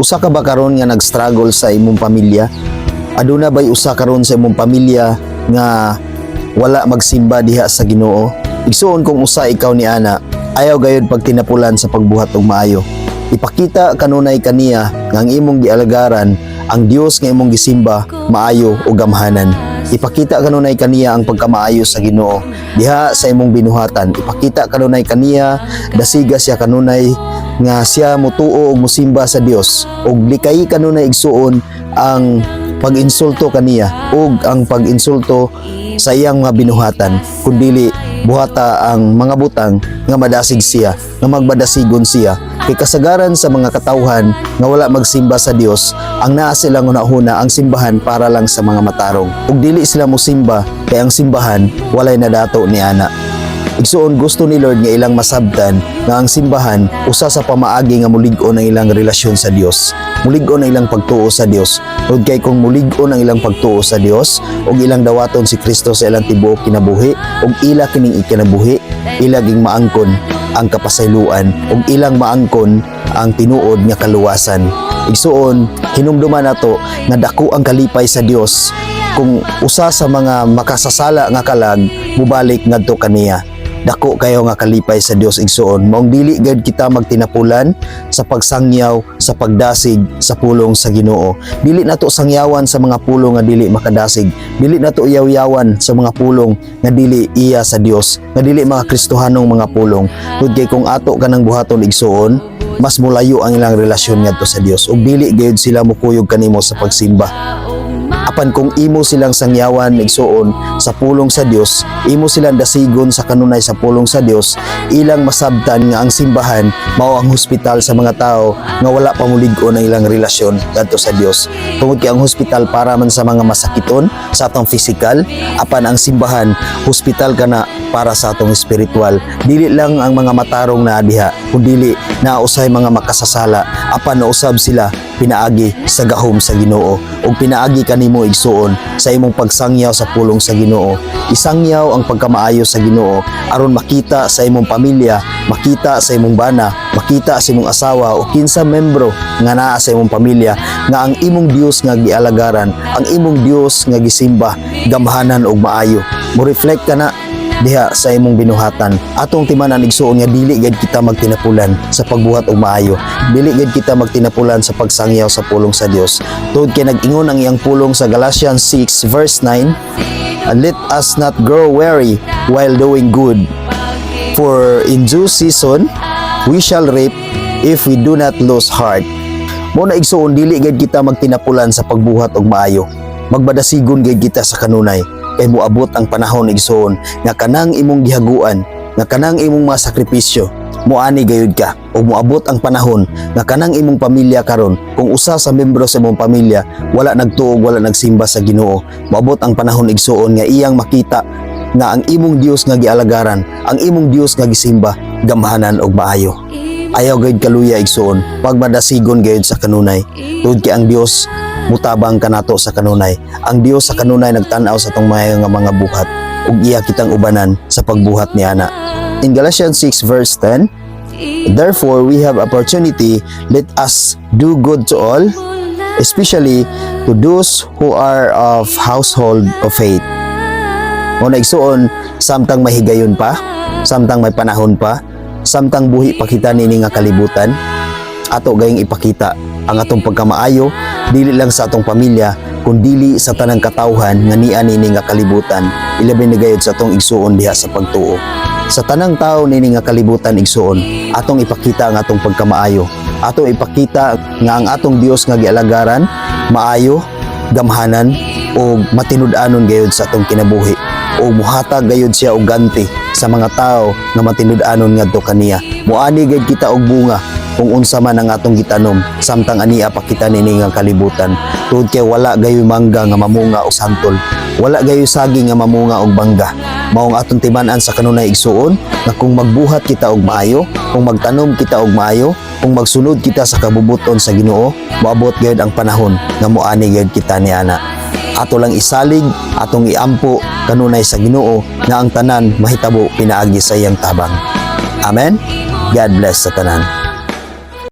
Usa ka ba karon nga nag-struggle sa imong pamilya? Aduna bay usa karon sa imong pamilya nga wala magsimba diha sa Ginoo? Igsuon, kung usa ikaw ni ana, ayaw gayud pagtinapulan sa pagbuhat og maayo. Ipakita kanunay kaniya nga ang imong gialagaran, ang Dios nga imong gisimba, maayo o gamhanan. Ipakita kanunay kaniya ang pagkamaayo sa Ginoo diha sa imong binuhatan. Ipakita kanunay kaniya, dasiga siya kanunay nga siya mutuo og musimba sa Dios. Ug likay kanunay, igsuon, ang pag-insulto kaniya ug ang pag-insulto sa iyang mga binuhatan, kundili buhata ang mga butang nga madasig siya, nga magmadasigon siya, kay kasagaran sa mga katawhan nga wala magsimba sa Dios, ang naa silang hunahuna, ang simbahan para lang sa mga matarong ug dili sila mosimba kay ang simbahan walay nadato ni ana. Igsuon, gusto ni Lord nga ilang masabtan nga ang simbahan usa sa pamaagi nga mulig-on ang ilang relasyon sa Dios. Mulig-on ang ilang pagtuo sa Dios. Ug kay kung mulig-on ang ilang pagtuo sa Dios ug ilang dawaton si Kristo sa ilang tibuok kinabuhi ug ila kining ikinabuhi, ila ging maangkon ang kapasayloan ug ilang maangkon ang tinuod nga kaluwasan. Igsuon, hinumduman nato nga dako ang kalipay sa Dios kung usa sa mga makasasala nga kalag mubalik ngadto kaniya. Dako kayo nga kalipay sa Dios, igsuon. Maong dili gayud kita magtinapulan sa pagsangyaw, sa pagdasig sa pulong sa Ginoo. Dili nato sangyawan sa mga pulong nga dili makadasig. Dili nato yaw-yawan sa mga pulong nga dili iya sa Dios, nga dili mga Kristohanong mga pulong. Tungod kay kung ato kanang buhaton, igsuon, mas mulayo ang ilang relasyon ngadto sa Dios ug dili gayud sila mukuyog kanimo sa pagsimba. Apan kung imo silang sangyawan, igsuon, sa pulong sa Dios, imo silang dasigon sa kanunay sa pulong sa Dios, ilang masabtan nga ang simbahan mao ang hospital sa mga tao nga wala pa mulig-on ang ilang relasyon kadto sa Dios. Tungod kay ang hospital para man sa mga masakiton sa atong physical, apan ang simbahan hospital kana para sa atong spiritual. Dili lang ang mga matarong na diha, kundili naa usay mga makasasala, apan nausab sila pinaagi sa gahom sa Ginoo ug pinaagi kanimo, igsuon, sa imong pagsangyaw sa pulong sa Ginoo. Isangyaw ang pagkamaayo sa Ginoo aron makita sa imong pamilya, makita sa imong bana, makita sa imong asawa o kinsa membro nga naa sa imong pamilya nga ang imong Dios nga gialagaran, ang imong Dios nga gisimba, gamhanan ug maayo. Mo reflect ka na diha sa imong binuhatan. Atong timan-an, igsuon, nga dili gid kita magtinapulan sa pagbuhat og maayo. Dili gid kita magtinapulan sa pagsangyaw sa pulong sa Dios. Tungod kay nag-ingon ang iyang pulong sa Galatians 6 verse 9, "And let us not grow weary while doing good, for in due season we shall reap if we do not lose heart." Mao na, igsuon, dili gid kita magtinapulan sa pagbuhat og maayo. Magmadasigon gid kita sa kanunay kay moabot ang panahon, igsuon, nga kanang imong gihaguan, nga kanang imong mga sakripisyo, moani gayud ka. O moabot ang panahon nga kanang imong pamilya karon, kung usa sa membro sa imong pamilya wala nagtuo, wala nagsimba sa Ginoo, moabot ang panahon, igsuon, nga iyang makita nga ang imong Dios nga gialagaran, ang imong Dios nga gisimba, gamhanan og maayo. Ayaw gayud kaluya, igsuon, pagmadasigon gayud sa kanunay, tungod kay ang Dios mutabang kanato sa kanunay. Ang Dios sa kanunay nagtan-aw sa atong mga nga mga buhat ug iya kitang ubanan sa pagbuhat ni ana. In Galatians 6 verse 10, "Therefore we have opportunity, let us do good to all, especially to those who are of household of faith." Mao na, igsuon, samtang may higayon pa, samtang may panahon pa, samtang buhi pa kita nini nga kalibutan, ato gayong ipakita ang atong pagkamaayo dili lang sa atong pamilya kundili sa tanang katawhan nga nia nini nga kalibutan, ilabi na gayud sa atong igsuon diha sa pagtuo. Sa tanang tao nini nga kalibutan, igsuon, atong ipakita ang atong pagkamaayo. Atong ipakita nga ang atong Dios nga gialagaran maayo, gamhanan o matinud-anon gayud sa atong kinabuhi o muhatag gayud siya og ganti sa mga tao nga matinud-anon ngadto kaniya. Muani gayud kita og bunga kung unsa man ang atong gitanom samtang ania pa kita nini nga kalibutan, tungod kay wala gayoy mangga nga mamunga og santol, wala gayoy saging nga mamunga og bangga. Mao ang atong timan-an sa kanunay, igsuon, nga kung magbuhat kita og maayo, kung magtanom kita og maayo, kung magsunod kita sa kabubuton sa Ginoo, moabot gayud ang panahon nga moani gayud kita ni ana. Ato lang isalig, atong iampo kanunay sa Ginoo nga ang tanan mahitabo pinaagi sa iyang tabang. Amen. God bless sa tanan.